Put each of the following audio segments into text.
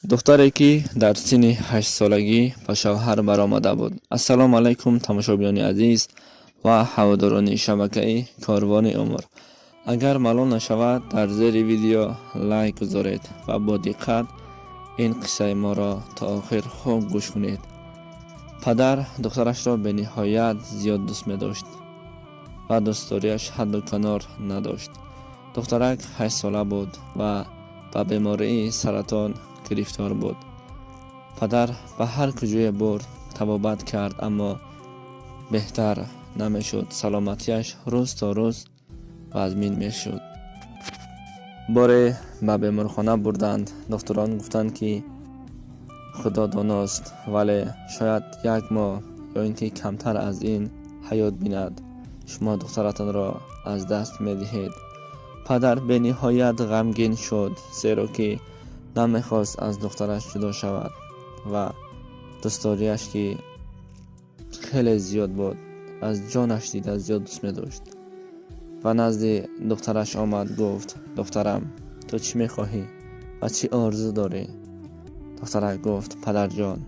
Духтаре, ки дар синни 8-солагӣ ба шавҳар баромада буд. Ассалому алайкум, тамошобинони азиз ва ҳаводорони шабакаи Корвони умр. Агар малол нашавад, дар зери видео лайк гузоред ва бо диққат ин қиссаи моро то охир хуб гӯш кунед. Падар духтарашро бениҳоят зиёд дӯст медошт ва дӯстдориаш ҳадду канор надошт. Духтарак 8-сола буд ва ба бемории саратон гирифтор буд. Падар ба ҳар куҷое бурд, табобат кард, аммо беҳтар намешуд. Саломатиаш рӯз то рӯз вазмин мешуд. Боре ба беморхона бурданд. Духтурон гуфтанд, ки Худо доност, вале шояд як моҳ ё ин ки камтар аз ин ҳаёт бинад. Шумо духтаратонро аз даст медиҳед. Падар бениҳоят ғамгин шуд, зеро ки намехост аз духтараш ҷудо шавад ва дӯстдориаш, ки хеле зиёд буд, аз ҷонаш дида зиёд дӯст медошт. Ба назди духтараш омад, гуфт: «Духтарам, ту чӣ мехоҳӣ ва чӣ орзу дорӣ?» Духтарак гуфт: «Падарҷон,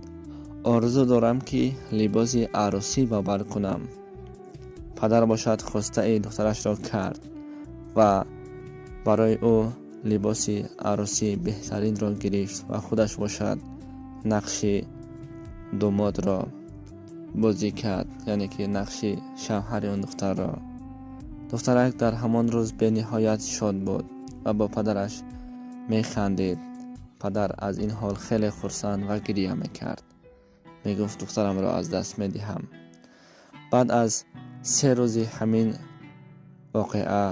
орзу дорам, ки либоси арӯсӣ ба бар кунам». Падар бошад, хостаи духтарашро кард ва барои ӯ либоси арӯсии беҳтаринро гирифт ва худаш бошад, нақши домодро бозӣ кард, яъне ки нақши шавҳари он духтарро. Духтарак дар ҳамон рӯз бениҳоят шод буд ва бо падараш механдид. Падар аз ин ҳол хеле хурсанд ва гирия мекард, мегуфт: «Духтарамро аз даст медиҳам». Баъд аз 3 рӯзи ҳамин воқеа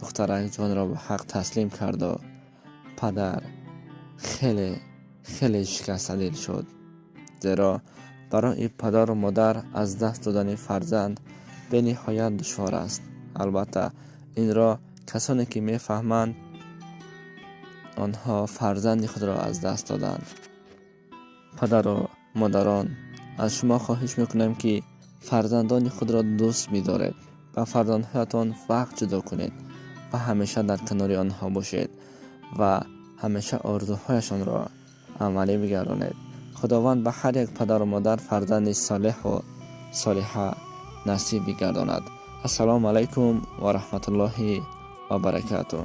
духтарак ҷонро ба ҳақ таслим карду падар хеле хеле шикастадил шуд, зеро барои падару модар аз даст додани фарзанд бениҳоят душвор аст. Албатта, инро касоне ки мефаҳманд, онҳо фарзанди худро аз даст доданд. Падару модарон, аз шумо хоҳиш мекунем, ки фарзандони худро дӯст бидоред, ба фарзандҳоятон вақт ҷудо кунед ва ҳамеша дар канори онҳо бошед ва ҳамеша орзуҳояшонро амалӣ бигардонед. Худованд ба ҳар як падару модар фарзанди солеҳу солиҳа насиб бигардонад. Ассалому алайкум ва раҳматуллоҳи ва баракатуҳ.